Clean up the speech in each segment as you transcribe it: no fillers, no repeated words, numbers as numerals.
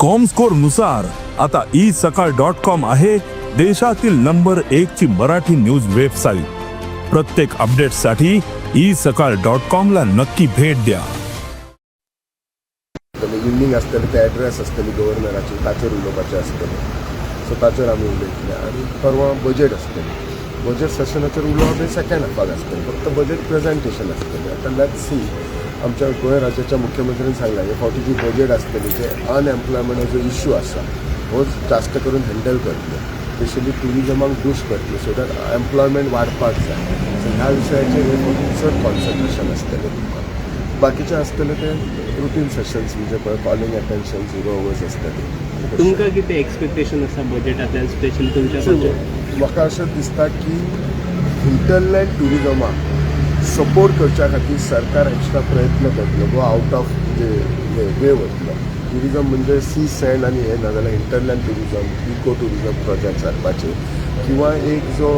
Comscore नुसार आता E सकाळ डॉट कॉम आहे देशातील नंबर एक ची मराठी न्यूज वेबसाईट. प्रत्येक अपडेटसाठी ई सकाळ डॉट कॉम ला नक्की भेट द्या. इवनींग आसतलें ते एड्रेस आसतली गव्हर्नराची, ताचेर उलोवपाचें आसतलें. सो ताचेर आमी उलयतले आनी परवां बजेट आसतलें. बजेट सेशनाचेर उलोवप हें सेकेंड हाफाक आसतलें, फक्त बजेट प्रेजेंटेशन आसतलें. आतां let's see. आमच्या गोंय राज्याच्या मुख्यमंत्र्यान सांगलां, हे फावटी जी बजेट आसतली, जे अनएम्प्लॉयमेंटाचो इश्यू आसा हो जास्त करून हँडल करतले, स्पेशली ट्युरिजमाक बूस्ट करतले, सो that employment वाडपाक जाय. सो ह्या विशयाचेर हे फावटी चड कॉन्सन्ट्रेशन आसतलें तुमकां. बाकीचे आसतले ते रुटीन सेशन्स, म्हणजे पळय, कॉलिंग अटेन्शन, झिरो अवर्स आसतले. तुमकां कितें एक्सपेक्टेशन आसा बजेटांतल्यान, स्पेशली तुमच्या See, म्हाका अशें दिसता की हिंटरलँड ट्युरिजमाक सपोर्ट करच्या खातीर सरकार एक्स्ट्रा प्रयत्न करतलो, गो आउट ऑफ म्हणजे वे वतलो. ट्युरिजम म्हणजे सी सँड आनी हें ना जाल्यार hinterland tourism, eco tourism project हाडपाचे किंवा एक जो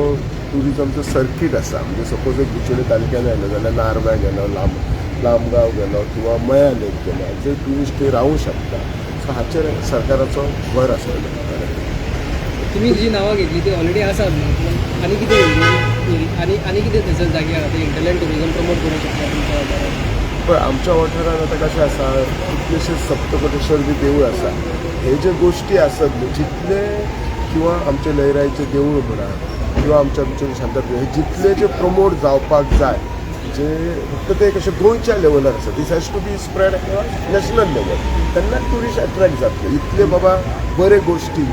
ट्युरिजमचो सर्कीट आसा, म्हणजे सपोज एक बिचोले तालुक्यान आयलो जाल्यार नार्व्या गेलो, लामगांव गेलो किंवा मया लेक गेलो, जंय ट्युरिस्ट थंय रावूं शकता. सो हाचेर सरकाराचो भर आसतलो. तुम्ही जी नावां घेतली ती ऑलरेडी आसात न्हू? पूण आनी कितें आनी आनी कितें थंयसर जागे आहा ते हिंटरलँड टुरिजम प्रमोट करूंक शकता तुमच्या वाठारांत? पळय, आमच्या वाठारांत आतां कशें आसा, कितलेशेच सप्तकोटेश्वर बी देवूळ आसा. हे जे गोश्टी आसत न्हू जितले, किंवा आमचे लयराईचें देवूळ म्हणा किंवा आमच्या आमचे शांतादुर्गा, हे जितले जे प्रमोट जावपाक जाय, जे फक्त ते कशें गोंयच्या लेवलार आसा, this has to be spread national level, तेन्ना ट्युरिस्ट एट्रॅक्ट जातले. इतले बाबा बरे गोश्टी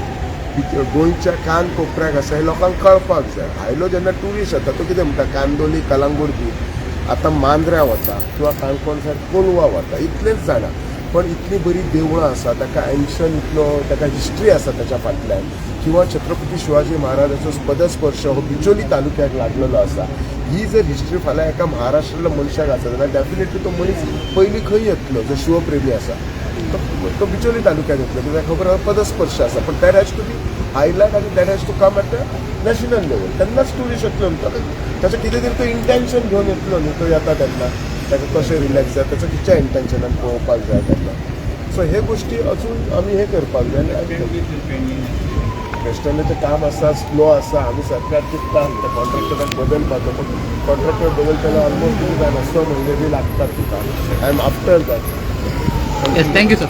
गोंयच्या कान कोपऱ्याक आसा हें लोकांक कळपाक जाय. भायलो जेन्ना ट्युरिस्ट येता तो कितें म्हणटा? कांदोली, कलांगूट बीच, आतां मांद्र्यां वता किंवा काणकोण सायड कोलवा वता, इतलेंच जाणा. पण इतलीं बरीं देवळां आसा, ताका एन्शंट इतलो ताका हिस्ट्री आसा ताच्या फाटल्यान, किंवा छत्रपती शिवाजी महाराजाचो पदस्पर्श हो बिचोली तालुक्याक लागलेलो आसा. ही जर हिस्ट्री फाल्यां एका महाराष्ट्रातल्या मनशाक आसा जाल्यार डेफिनेटली तो मनीस पयलीं खंय येतलो? जो शिवप्रेमी आसा तो बिचोली तालुक्यात येतलो, कित्याक खबर आसा पदस्पर्श आसा. पण that has to be highlight आनी that has to come at national level. तेन्नाच ट्युरिस्ट येतलो न्हू. ताका ताचें कितें तरी तो इंटेन्शन घेवन येतलो न्हू. तो येता तेन्ना ताका कशें रिलॅक्स जाय, ताचो कितें इंटेन्शनान पळोवपाक जाय तेन्ना. सो हे गोश्टी अजून आमी हे करपाक जाय आनी वेस्टर्नाचें काम आसा, स्लो आसा. आमी सरकार चिंत्ता त्या कॉन्ट्रॅक्टराक बदलपाचो, पूण कॉन्ट्रॅक्टर बदलतना ऑलमोस्ट कितें जायना, 6 म्हयने बी लागतात तुका. I am after that. Yes, thank you sir.